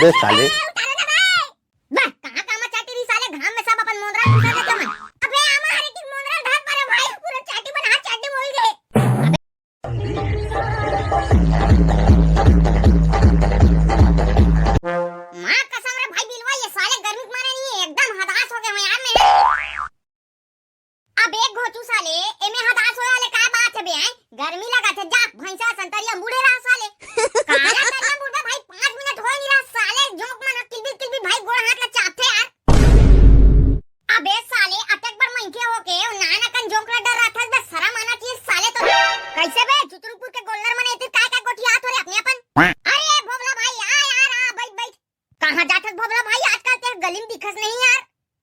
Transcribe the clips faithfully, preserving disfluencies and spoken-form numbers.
ए साले। ए, उतारो ना भाई। वाह, कहाँ काम चाटी रही साले, घाम में सब अपन मोंदरा घुसा देते मन। अबे आमा हरे की मोंदरा धर परे भाई, पूरा चाटी बना, चाटी बोल गए। माँ कसम रे भाई बिलवा, ये साले गर्मी के मारे नहीं है, एकदम हताश हो गए हूँ यार मैं। अब एक घोचू साले, एमे हताश होए वाले का बात है बे, हैं? गर्मी लगा थे, जा भैंसा संतरिया मुड़े रहा साले। काला तरिया मुड़बे भाई, पाँच मिनट होए नहीं रहा साले, जोंक मन किलबिल किलबिल भाई गोड़ हाथ ला चापथे यार। अबे साले, अतेक बड़ मनखे होके ओ नान अकन जोंक ला डर रहा था बे, शरम आना चाहिए साले तो। कैसे बे चुतुरपुर के गोल्लर मन एतिर काय काय गोठियात हो रे अपने अपन? अरे भोभला भाई, आ यार, आ, बैठ बैठ। कहाँ जाथस भोभला भाई, आजकल तेरे गली में दिखस नहीं यार।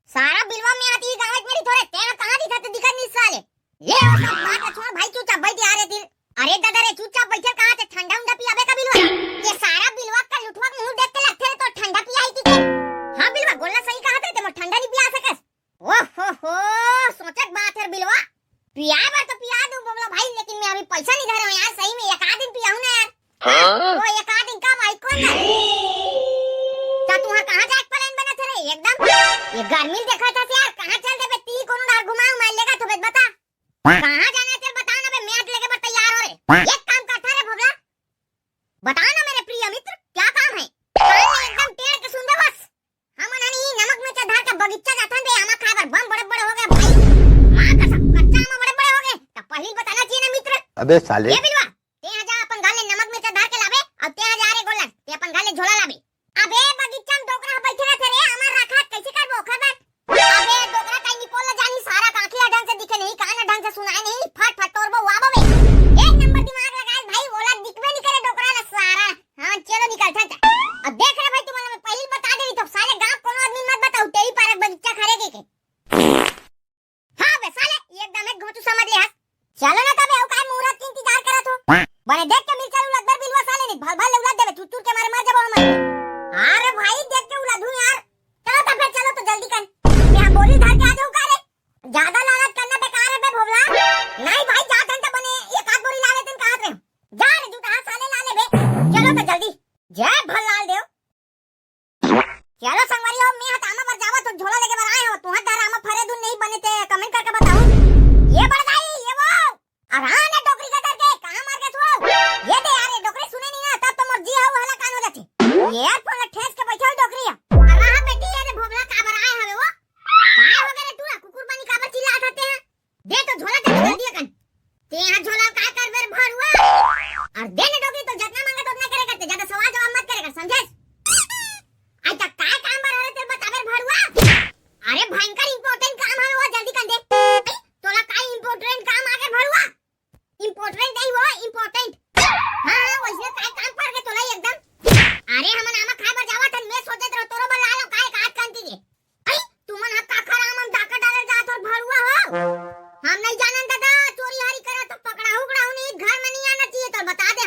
सारा बिलवा में आती गाँव में थोड़े, तेरा कहाँ दिखा तो दिखा नहीं साले। ले वो सब बात छोड़ भाई, चुपचाप बैठ यार एतिर। अरे दादा रे, चुपचाप बैठे कहाँ थे, ठंडा उंडा पियाबे का बिलवा? ये सारा बिलवा का लुठवा के मुंह देख के लगथे रे, तो ठंडा पिया ही के। हाँ बिलवा, गोल्ला सही कहा थे, ते मोर ठंडा नहीं पिया सकस। ओ हो हो, सोचक बात है बिलवा। पिया बर तो पिया दूं भोभला भाई, लेकिन मैं अभी पैसा नहीं धरे हूँ यार, सही में एक आध दिन पियाहूं ना यार। हाँ? ओ, एक आध दिन का भाई, कौन है? तो तुहां कहाँ जाए के plan बना थे रे? एकदम ये गर्मी देखा था यार, कहाँ चल देबे ती, कोनो डार घुमाऊ मार लेगा तो बे, बता। कहाँ जाना है तेरे, बता ना बे, मैं आज लेके बर तैयार हो रे। एक काम करता रे भोभला, बता ना मेरे प्रिय मित्र, क्या काम है? कान ले एकदम टेढ़ के सुन बे बस। हमन हनी नमक मिर्चा धर के बगीचा जाथन बे, आमा खाए बर बम बड़े बड़े हो गए भाई। माँ कसम, कच्चा आमा बड़े बड़े हो गए। त पहिली बताना चाहिए ना मित्र। अबे साले। ए बिलवा, ते हा जा अपन घर ले नमक मिर्चा धर के लाबे, अउ ते हा जा रे गोल्लर, ते अपन घर ले झोला लाबे। अबे बगीचा में डोकरा ह बैठे रहथे रे, आमा राखा कैसे करबो ओखर बर? अबे डोकरा कहीं निपोल ल जानी, सारा आँखी ह ढंग से दिखे नहीं, कान ह ढंग से सुनाए नहीं, फट फट तोरबो वा बबे। एक नंबर दिमाग लगाए भाई, ओला दिखबे नहीं करे डोकरा ल सारा। हाँ चलो निकलथन। अब देख रे भाई, तुमन ल मैं पहिली बता देनी तो साले गाँव कोनो आदमी मत बताऊ, तेरी पारक बगीचा खरे के, के। हाँ बे साले, एकदम एक घोंचू समझ ले हस। चलो ना तबे, अउ काय मुहूर्त के इंतजार करत हो? बने देख के मिर्चा उलद बर बिलवा साले, नहीं भल भल उलद देबे, चुचुर के मारे मर जाबो हमन। अरे भाई देख के उलद हूँ यार। चलो तो फिर चलो तो जल्दी कर। मैं हम बोरी धर के आ जाऊँ का रे? ज्यादा लालच करना बेकार है बे भोभला। नहीं भाई जात हन तो बने एक आध बोरी ला लेते कहा थे। जा रे जूता साले ला ले बे। चलो तो जल्दी। जय भल्लाल देव। चलो संगवारी हो, मैं हत आमा बर जावत हो, झोला लेके बर आए हो, तुहर डर आमा फरे दून नहीं बने ते comment करके बताओ। ये बड़ दाई, ये वो, अरे हाँ ने डोकरी का डर के, कहाँ मर गए तू? ये दे यार, ये डोकरी सुने नहीं ना, तब तो मोर जी हऊ हला कान हो जाती। ये यार फोन ठेस के बैठे हो डोकरी है। अरे हाँ बेटी, ये रे भोभला का बर आए हवे वो? काय हो गए रे टूरा, कुकुर बनी का बर चिल्लात हते हैं? दे तो झोला, दे तो जल्दी अकन। ते यहाँ झोला काय करबे रे भरुआ? अउ दे ने डोकरी, तो जतना मांगे तो उतना करे करते, ज्यादा सवाल जवाब मत करे कर, समझे? आज तक काय काम बर हरे तेरे बताबे रे भरुआ? अरे भयंकर important काम है वो, जल्दी कर दे। तोला काय important काम आगे भरुआ? Important नहीं वो, important। हाँ, हाँ, वैसे काय काम पड़ गए तोला एकदम? अरे हमन आमा खाए बर जावत हन, मैं सोचत रहो तोरो बर ला लो काय एक आध कांति के। अरे, तुमन ह काखर आम हम डाका डाले जात हो भरुआ हो? हम नहीं जानन दादा, चोरी हारी करे तो पकड़ाहू उकड़ाहू नहीं, घर में नहीं आना चाहिए तो बता दे।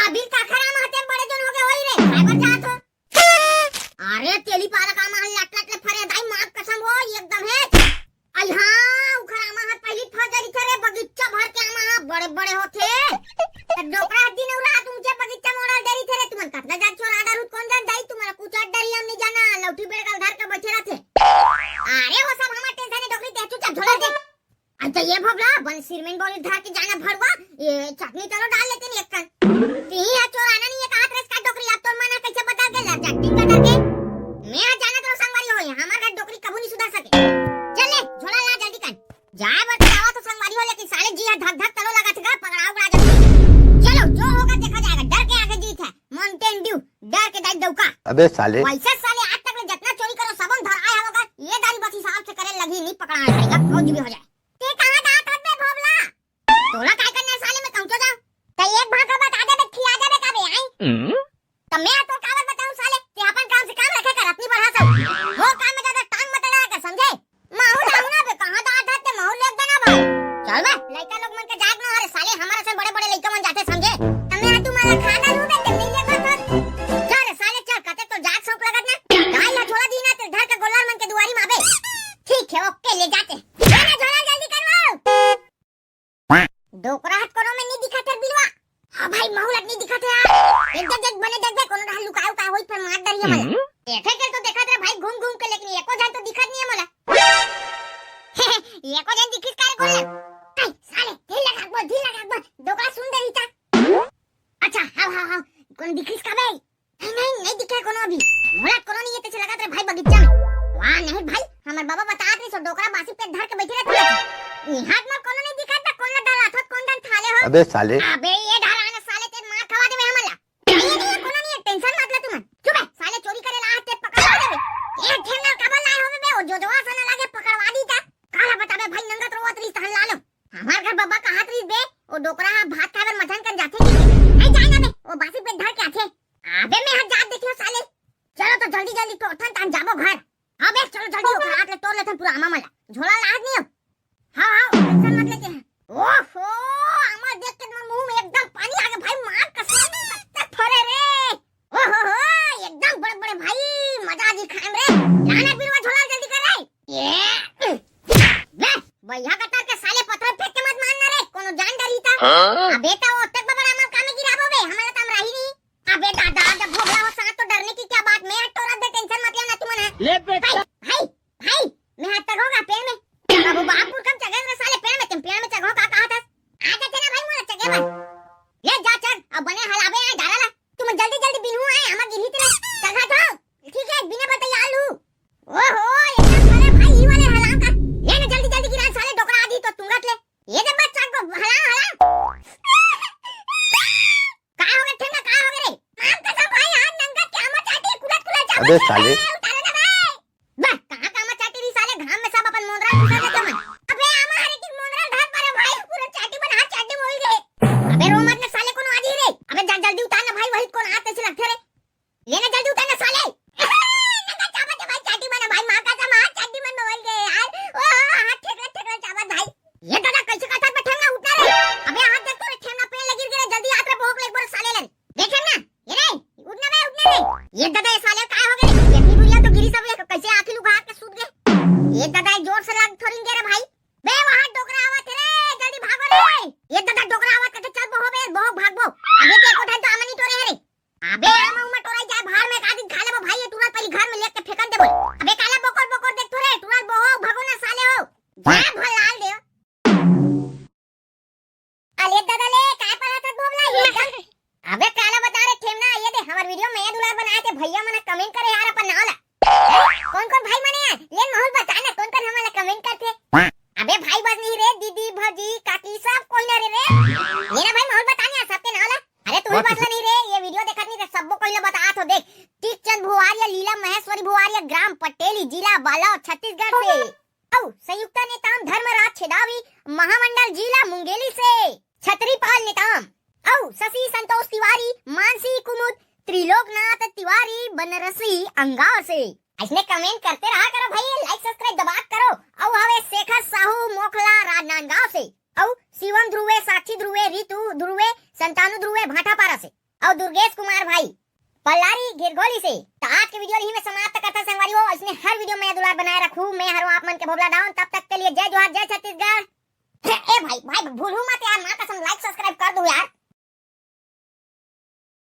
अभी काखर आम हते बड़े जन हो गए होई रे, खाए बर जात हो। अरे तेली पालक आमा ह लट लट ले फरे दाई, माँ कसम हो एकदम है। आई हाँ, उखर आमा ह पहली फर जरी थे रे, बगीचा भर के आमा ह बड़े बड़े होथे। त डोकरा ह दिन अउ रात ऊंचे बगीचा में ओड़ल डरी थे रे, तुमन कतना जात चोरा डरू, कौन जान जाई, तुमन कुछ डरी हम नहीं जाना, लौठी बेड़गल धर के बैठे रहथे। अरे वो सब हमार tension है, डोकरी ते चुपचाप झोला दे। अच्छा ये भोभला, बन सिर में बोली धर के जाना भरुआ, ये चटनी चलो डाल लेते नहीं एक कन। ती है चोराना नहीं है, कहा थे इसका डोकरी, अब तोर मन है कैसे बदल गया, लड़ चटनी बदल के। मैं आज जाना तो संगवारी हो, हमार घर डोकरी कबू नहीं सुधर सके। चल ले, झोला ला जल्दी कर। जाए बर तो जावा तो संगवारी हो, लेकिन साले जी हा धक धक तलो लगा थगा, पकड़ाओ उकड़ा जल्दी। चलो, जो होगा देखा जाएगा, डर के आगे जीत है, Mountain Dew, डर के दाई डौका। अबे साले। वैसे साले आज तक ले जितना चोरी करो, सबन धर आए होगा, ये दारी बस हिसाब से करे लगी, नहीं पकड़ाना पड़ेगा, फौज भी हो जाए। ते कहाँ जात हस बे भोभला? तोला काय करना है साले, मैं कहूँ तो जा। ते एक भाखा बता दे बे, खिया जाबे का बे, आई? हम्म? त मैं तो काबर बताऊं साले, ते अपन काम से काम रखे कर, अपनी बढ़ा सब। वो काम में ज्यादा टांग मत अड़ा कर, समझे? माहू जाऊ ना बे, कहाँ जात हस ते माहू ले देना भाई। चल बे, लइका लोग मन के जात ना, अरे साले, हमारे से बड़े बड़े लइका मन जाते, समझे? त मैं तुम्हारा खाना लूं बे, ते नहीं लेकर तो। चल साले, चल, कते तो जात शौक लगत ना। भाई, ये झोला दी ना, ते घर के गोलार मन के दुआरी में आबे। ठीक है, OK, ले जाते। ये ना झोला जल्दी करवाओ। डोकरा हट कोनो में नहीं दिखा थे बिलवा। हाँ भाई, माहौल नहीं दिखा थे यार। एक जग जग बने जग जग कोनो डाल लुकाओ का होई, पर मार डर तुमन ला। हम्म। देखे के तो देखत रहे भाई घूम घूम के, लेकिन एको झन तो दिखत नहीं है मोला। एको झन दिखिस का रे कोन ला? आई, साले, ढील लगा बोल, ढील लगा बोल। डोकरा सुन दे रही था। अच्छा, हाव, हाव, हाव। कोन दिखिस का बे? नहीं, नहीं, नहीं दिखे कोनो अभी। मोला कोनो नहीं ये तेचे लगत रहे भाई बगीचा में। वाह, नहीं भाई, हमर बाबा बतात रही सो डोकरा बासी पे धर के बैठे रहती है। निहात में कोनो नहीं दिखत बा, कोन ला डराथो, कोन डन थाले हो? अबे साले। अबे ये डरा ना साले, ते मार खवा देवे हमन ला। नहीं, नहीं, कोनो नहीं है, tension मत ले तुमन। चुप है, साले चोरी करे ला आते पकड़वा देवे। ये ठेंगा काबर लाए होवे बे, वो जो जोआ सना लागे पकड़वा दी ता। काला बताबे भाई नंगत रोवत रही तहन ला लो। हमार घर बब्बा कहत रही बे, वो डोकरा हा भात खाए बर मथन कर जाथे कि नहीं जाए ना बे, वो बासी पे धर के आथे। अबे मैं हट जात देखियो साले। चलो तो जल्दी जल्दी टोरथन तान जाबो घर। हाँ बे चलो जल्दी ओकर हाथ ले टोर लेथन पूरा आमा मला। झोला लाद नहीं हो। हाँ, हाँ, tension मत लेते हैं। ओहो, आमा देख के तुम्हारे मुंह में एकदम पानी आ गया भाई, मार कसम, मस्त फरे रे। ओहो हो, एकदम बड़े बड़े भाई, मजा आ जी खाए में रे। लाना बीरवा झोला जल्दी कर रे। ये, बे, भैया का तर के साले पत्थर फेंक के मत मारना रे, कोनो जान डरी था। हाँ? अबे तो ओतक बबड़ा मार कामे गिराबो बे, हमारा तम रही नहीं। अबे दादा, जब भोगला हो साथ तो डरने की क्या बात, मैं हट टोरत दे, tension मत लेना तुमन है। ले बेटा। भाई, भाई, भाई, मैं हट तक होगा पेड़ में। बाबू बाप पुरखम चगे रे साले पेड़ में, तुम पेड़ में चगो का कहा था? आ जा तेरा भाई मोला चगे बन। ले जा चग, अब बने हलावे आ डाला ला। तुम जल्दी जल्दी बिनहू आए, आमा गिरही तेरे। चगा तो, ठीक है, बिना बताइए आलू। ओहो, ये क्या करे भाई, ये वाले हलाम का। ले ना जल्दी जल्दी गिरा साले डोकरा आदि तो तुंगत ले। ये दे बस चग को हलाम, हलाम। का हो गए ठेंगा, का हो गए रे? मार कसम भाई, आज नंगत के आमा चाटी कुलत कुलत जाबो अबे साले। उतारो ना भाई। बा, कहाँ का आमा चाटी रही साले, घाम में सब अपन मोंदरा घुसा देते मन। अबे आमा हरे की मोंदरा धर परे भाई, पूरा चाटी बना, चाटी बोल गए। अबे रो मत ना साले, कोनो आजी रे। अबे जा जल्दी उतार ना भाई, वही कोन आते से लगते रे। ले ना जल्दी उतार ना साले। नंगत चाबत है भाई, चाटी बना भाई, माँ कसम, आज चाटी मन बोल गए यार। ओ, हाथ ठेकले ठेकले चाबत भाई। ये दादा कैसे का साथ में ठेंगा उठना रे? अबे हाथ देख तो रे, ठेंगा पेड़ लगी रे, जल्दी हाथ रे भोंक ले एक बार साले ले। देखे ना, ये रे, उठना बे, उठना बे। ये दादा, ये साले काय हो गए? ये भी बुढ़िया तो गिरी सब, ये कैसे आंखी लुका के सूत गए? ये दादा, ये जोर से लाग थोड़ी गे रे भाई। बे, वहाँ डोकरा आवत है रे, जल्दी भागो रे। ये दादा, डोकरा आवत करके चल बहो बे, बहो भागबो। अबे ते कोठन तो आमनी टोरे है रे। अबे, आमा उमा टोराई जाए, भाड़ में का दिन खा लेबो भाई, ये टूरा पहली घर में लेके फेंकन देबो। अबे, काला बोकर बोकर देख थोरे, टूरा बहो, भागो ना साले हो। जा भलाल दे। अले दादा ले, काय पढ़ा था भोगला ये एकदम? अबे काला बता रे ठेमना, ये दे हमर video में ये दुलार बनाए थे भैया मने comment करे यार अपन नाव ला। कौन कौन भाई मने यार? ले माहौल बता ना, कौन कौन हमला comment करथे? अबे भाई बस नहीं रे, दीदी, भौजी, काकी सब कोई ना रे रे। ये ना भाई माहौल बता ना सबके नाव ला। अरे तू ही बस ला नहीं रे, ये video देखत नहीं रे, सबको कोई ना बता तो देख। टीकचंद भुआरिया, लीला महेश्वरी भुआरिया, ग्राम पटेली, जिला बालोद, छत्तीसगढ़ से। अउ संयुक्ता नेताम धर्मराज छेदावी, महामंडल जिला मुंगेली से। छतरीपाल नेताम अउ शशि संतोष तिवारी, मानसी कुमुद, त्रिलोकनाथ तिवारी, बनारसी अंगार से। इसने comment करते रहा करो भाई, like subscribe दबा करो। अउ हवे शेखर साहू मोखला राजनांदगांव से। अउ शिवम ध्रुवे, साक्षी ध्रुवे, रितु ध्रुवे, संतानु ध्रुवे भाटापारा से। अउ दुर्गेश कुमार भाई पल्लारी घिरघोली से। तो आज के video यही में समाप्त करता संगवारी हो। इसने हर video में दुलार बनाए रखू, मैं हरो आप मन के भोबला डाउन। तब तक के लिए जय जोहार, जय छत्तीसगढ़। ए भाई, भाई भूलू मत यार, माँ कसम like subscribe कर दो यार।